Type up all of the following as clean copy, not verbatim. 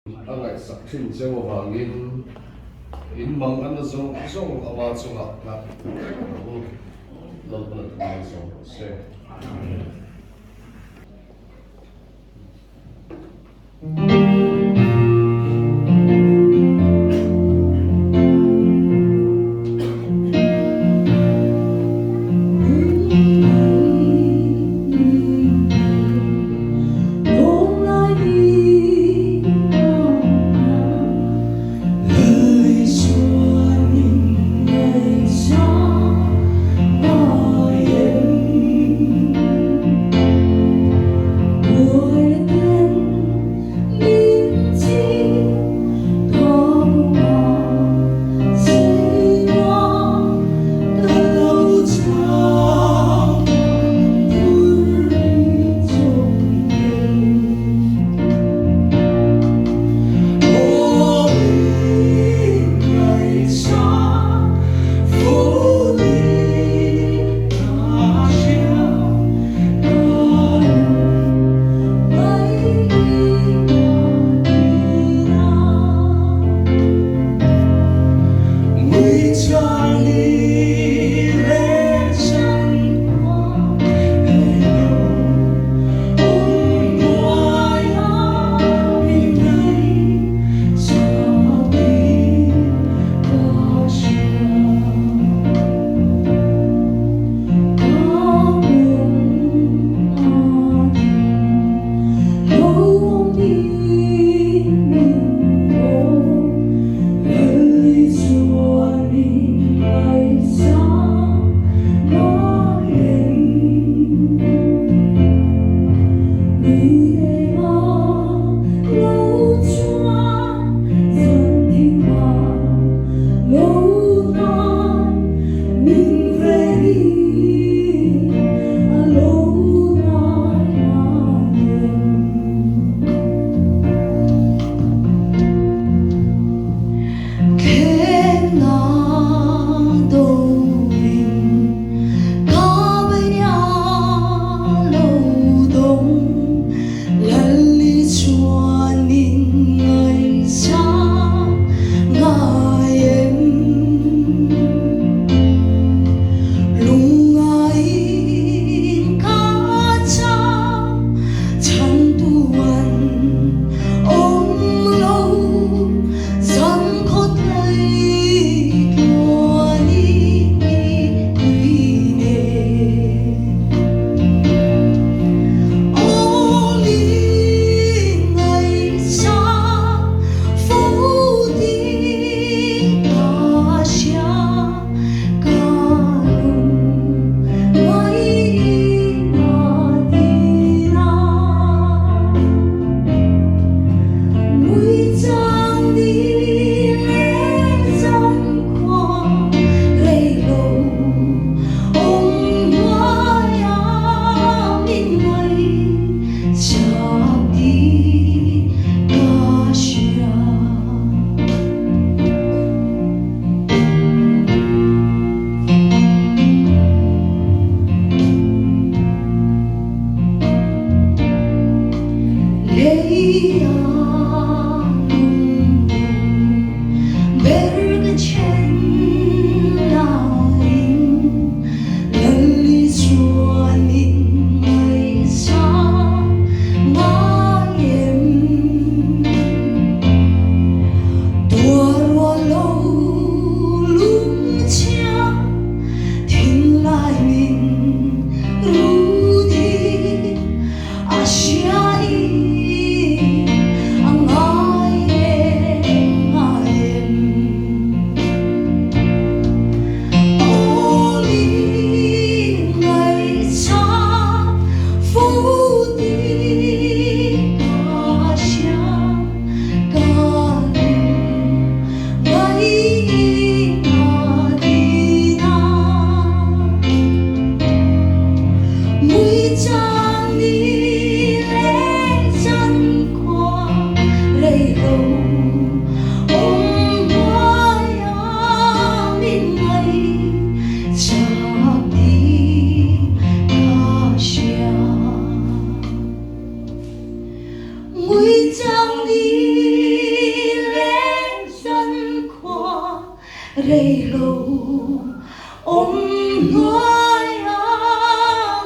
A ngaihsak thin cheu avangin in mang a na zawng zawng ama chungah nghat vek rawh u. Lalpan a thumal zawng rawh se. Amen. Reilo awm hnuaia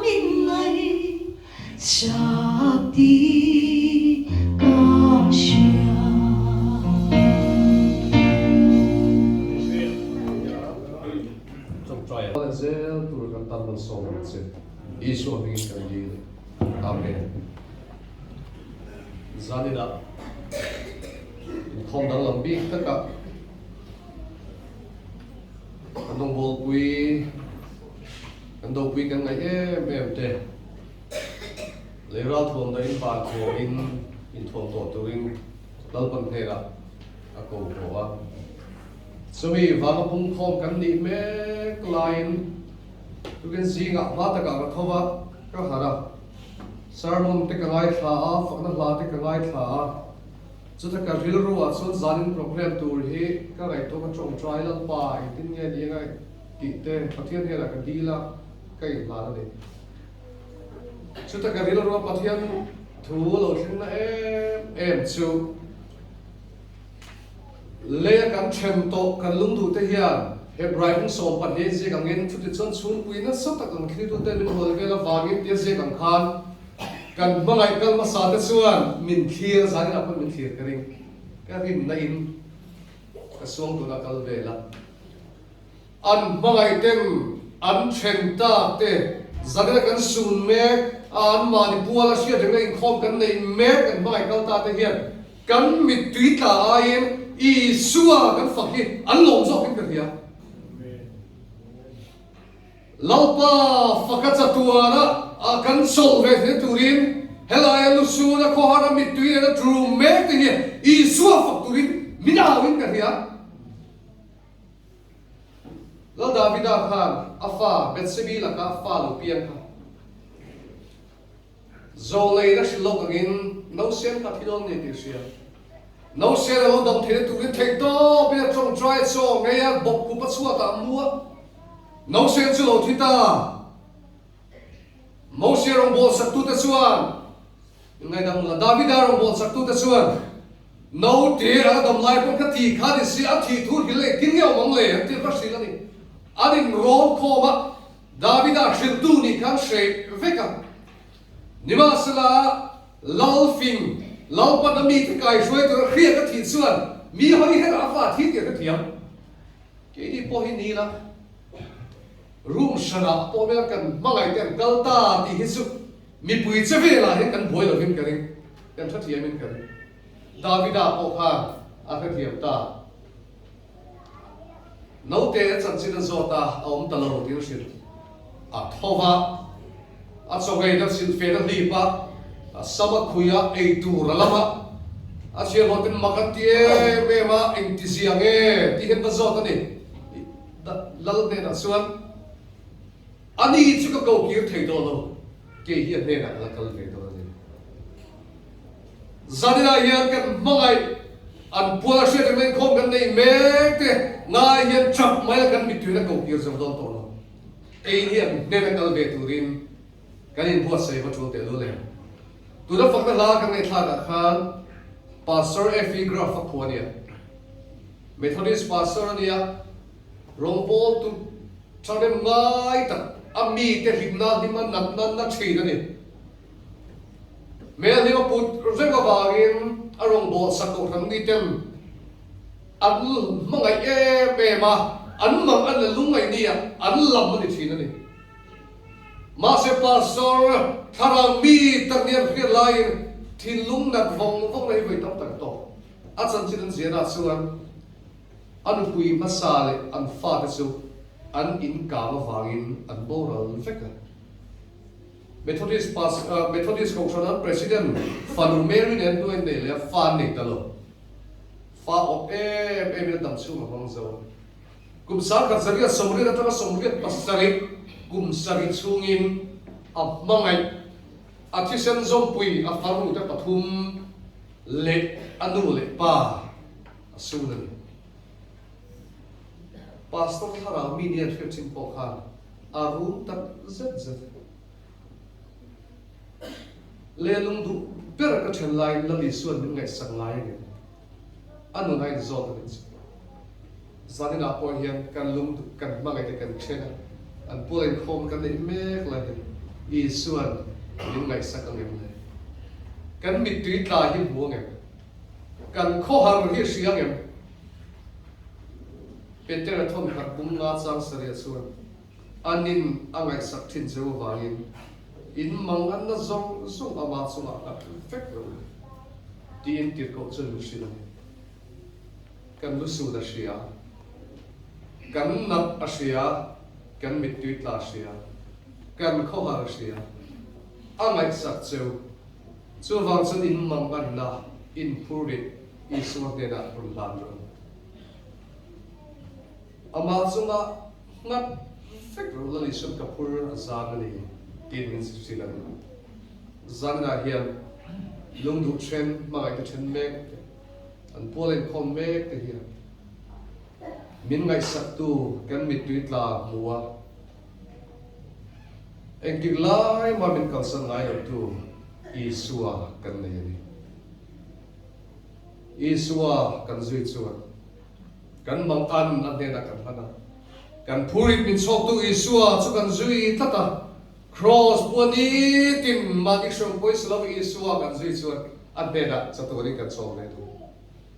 min ngaih sak tih ka hria. Ṭawngṭai a zel tur kan tan malsawm ang che. Isua hmingin kan dil. Amen. Zaninah inkhawm danglam bik takah kan rawngbawlpui, kan dopui kan ngaih em em te lei ralthuam dahin van thuamin inthuam tawh turin Lalpan hnenah a ko haw a. Chumi vanga pungkhawm kan nih mek laiin tukin zingah hma takah ka tho va, ka harh a. Sermon te ka ngaithla a, fakna hla te ka ngaithla a. Chuta ka rilruah chuan zanin program tur hi ka ngaihtuah ka tawngtai Lalpa engtin nge ni anga tih te Pathian hnenah ka dil a, ka inhlan a ni. Chuta ka rilrua Pathian thu lo thlengna em em chu Leia kan then tawh kan lungduh te hian Hebrai hung 12 ziak angin chutichuan chhungpui nasa tak ang thiltute min hual vel avangin tia ziak ang khan kan hmangaih kal hmasa te chuan min thlir zanin ah pawh min thlir ka ring ka rinna in ka suang tuna kal vel a. An hmangaih ten an then tak te zanina kan sun mek a an mahni puala hriat rengna inkhawm kan nei mek kan hmangaih kal ta te hian Kan mittui tla aiin Isua kan fak hi an lawm zawkin ka hria. Lalpa faka chatuana a kan chawlh ve theihna turin helaia lusuna khawhara mittui nena tum mek te hian Isua fak turin min auin ka hria. Lal Davida khan a fa Bethsebi laka fa lo piang kha. Zawlei a hrilh lawk angin Nausen kha thi dawn ni tih hria. Nausen a lo dam theihna turin theihtawpin a tawngtai chaw ngei a, bawkkhup a chhuatah a mu a. Nausen chu lo thi ta. Mose rawngbâwl saktute chuan, Ngaidam la, Davida rawngbâwl saktute chuan, Naute a la dam lai pawh kha thi kha ni si, a thih thu hrilh engtin nge awm ang le? an ti a, va hrilh a ni. An inrawn khawm a. Davida hrilhtu nih khan hreh vek a. Nimahsela, Lalfing, Lalpan a mite kaihruai tura hriat a thih chuan mi hawi her a fa thi tih a hrethiam. Keini pawh hi ni ila, room hranah pawh vel kan hmangaih te an kal ta tih hi chu mipui che velah hian kan buai lovin ka ring, kan hrethiamin ka ring. Davida pawh khan a hrethiam ta. Naute a chanchin a zawt a, a awm ta lo tiin hrilh a tho va. A chawngei na silhfen a hlip a, a sam a khui a, ei tur a lam a. A chhiarhlawh ten mak an ti em em a, engti zia nge tih hian va zawt a ni. Lal hnenah chuan, A ni chu ka ko kir thei tawh lo, kei hi a hnenah ka la kal ve dawn a ni. Zaninah hian kan hmangaih an pual a hriat reng inkhawm kan nei mek te ngai hian chap mai a kan mittui na ko kir zo dawn tawh lo. Ei hi an hnen a kal ve turin kan inbuatsaih va tul teh lul em. Tuna fakna hla kan ngaihthlak ah khan Pastor Effie Graff a phuah a nia. Methodist Pastor a nia, rawngbawl tu thahnem ngai tak a mite hlimna hlima natna na thin a ni. Hmel hi a put reng avangin a rawngbâwl sak kohhran miten an hmangaih em em a, an mang an la lungngaih nia an lam a ni thin a ni. Mahse Pastor thlarau mi tak nia hriat laiin thinlung nat vawng vawng na hi vawi tam tak a tawk. A chanchin an zianah chuan a nupui hmasa leh an fate chu an inkang avangin an boral vek a. Methodist pas Methodist Kohhran an President fanu Mary nen hnuai nei leh a fa an nei ta lo. Fa awp em em in a dam chhung a hmang zo a. Kum 1980 atanga 87 kum sarih chhungin a hmangaih a thisen zawmpui a farnu te pathum leh a nu leh pa a sun a ni. Pastor thlarau mi nia hriat chin pawh khan a rum tak zet zet. Lelung duh ber ka then laiin Lali chuan min ngaihsak ngai a ni. A nun a inzawt a ni chu. Zaninah pawh hian kan lung kan hmangaih te kan then a, an pual inkhawm kan neih mek lai hian Isua'n min ngaihsak ang em le? Kan mittui tla hi hmu ang em? Kan khawhar hi hria ang em? Petera thawmkhat pum nga chang sarih chuan anin a ngaihsak thin cheu avangin in mang anna zawng zawng ama chungah nghat vek lo le tiin tirhkoh chuan min hrilh a ni. Kan lusun a hria, kan nat a hria, kan mittui tla a hria, kan khawhar a hria, a ngaihsak cheu. Chuvang chuan in manganna, in phurrit Isua hnenah rawn hlan rawh u. Amah chunga nghat vek rawh Lal Isuan ka phur a zan a ni tiin min zirtir a ni. Zaninah hian lungduh then, hmangaihte then mek te, An pual inkhawm mek te hian min ngaihsaktu kan mittui tla hmu a, engtik lai mah min kalsan ngai lotu Isua kan nei a ni. Isua kan zui chuan kan mangan a hnenah kan hlan a, kan phurit min chhawktu Isua chu kan zui tlat a, Kraws pua nitin mahni hreu pawisa lo Isua kan zui chuan a hnenah chatuanin kan chawm ve duh.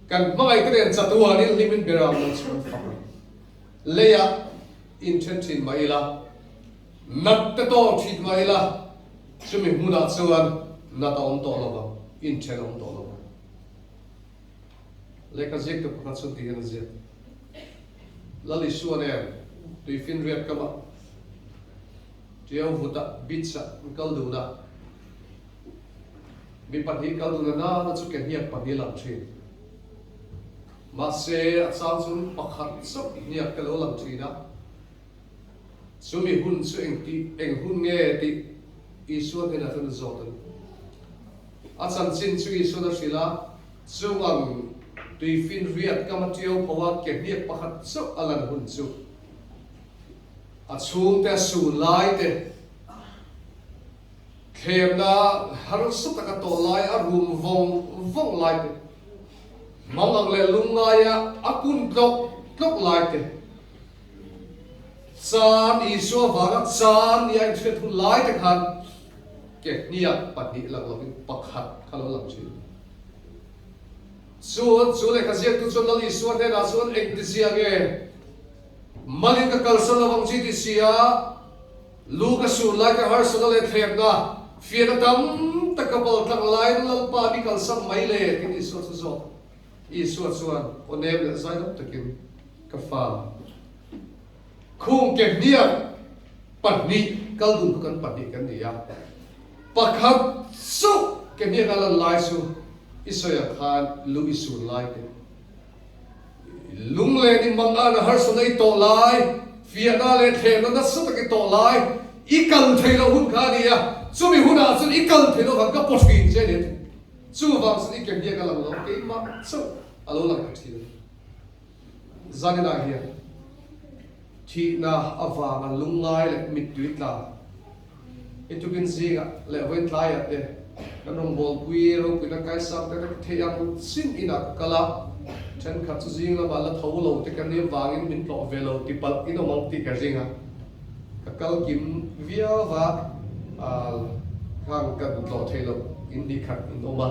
Kan hmangaihte nen chatuanin hlimin beram lo chhun fak ang. Leiah inthen thin mah ila, nat te tawng thin mah ila, chumi hmunah chuan nat a awm tawh lo vang, inthen a awm tawh lo vang. Lehkha ziaktu pakhat chuan ti hian a ziak, Lal Isua nen tuifinriat kamah Tiau vutah beach-ah an kal dun a, mi pahnih kal dun a nana chu ke hniak pahnih lang thin. Mahse, a chang chuan pakhat chauh hniak te lo lang thin a, chumi hun chu engtih eng hun nge tih Isua hnenah chuan a zawt a ni. A chanchin chu Isuan a hrilh a, chungang tuifinriat kama tiau pho a ke hniak pakhat chauh a lan hun chu. A chhungte a sun lai te, thlemna harsa taka tawh lai a rum vawng vawng lai te, mangang leh lungngaia a kun tlawk tlawk lai te, chan Isua vanga chan nia inhriat hun lai te khan ke hniak pahnih lang lovin pakhat kha lo lang thin. Chu chu lehkha ziaktu chuan Lal Isua hnenah chuan engtizia nge Malin ka kalsan lo ang chi ti si a, lu ka sun lai ka harsatna leh thlemna fiahna tam tak ka bal tlang laiin Lalpa mi kalsan mai le tiin Isua chu zawt. Isua chuan aw nem leh zaidam takin, Ka fa, khung ke hniak pahnih kal dun kha kan pahnih kan ni a, pakhat chauh ke hniak a lan lai chu i sawi ang khan lu i sun lai te, Lunglen i mang a harsatna i tawh lai, fiahna leh thlemna nasa tak i tawh lai, i kal thei loh hun kha a ni a, chumi hunah chuan i kal thei loh vang ka pawh thin che a ni a ti. Chuvang chuan i ke hniak a lang lo, keimah chauh a lo lang ta thin a ni. Zaninah hian thihna avanga lungngai leh mittui tla i tukin zingah leh vawiin tlaiah te kan rawngbawlpui ropuina kaisang te ka thei ang chin inah ka kal a, thenkhat chu zing lamah la tho lo te ka nia vangin min tlawh ve lo ti palh in awm ang tih ka ring a, ka kal kim viau va khang kan tlawh theih loh in hnih khat in awm a,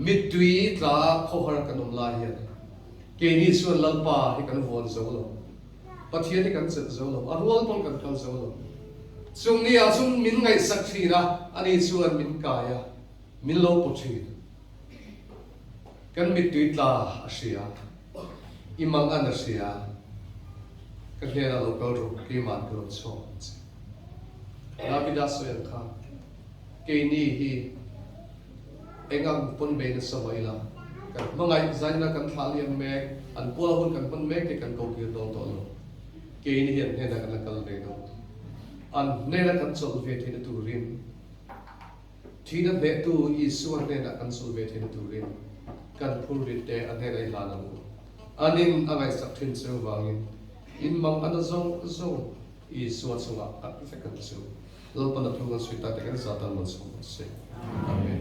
mittui tla khawhar kan awm lai hian keini chuan Lalpa hi kan vuan zo lo. Pathian hi kan chelh zo lo, a rual pawn kan kal zo lo. Chung ni ah chuan min ngaihsak thin a, ani chuan min kai a, min lo paw thin. Kan mittui tla a hria, i mang an a hria, ka hnenah lo kal rawh, keimah ka rawn chhuak ang che. Davida sawi ang kha, keini hi Eng ang pawn bei nasa mah ila, kan hmangaih zaina kan thlah liam mek, an puala hun kan hman mek hi kan ko kir dawn tawh lo. Keini hi an hnenah kan la kal ve dawn. An hnena kan chawlh ve theihna turin, thihna hnehtu Isua hnenah kan chawlh ve theihna turin kan phurrit te a hnenah i hlan ang u. Anin a ngaihsak thin cheu vangin in mang a na zawng zawng Isua chungah at vek ang chu. Lalpan a thu kan sawi tak takin Satan malsawm rawh se. Amen.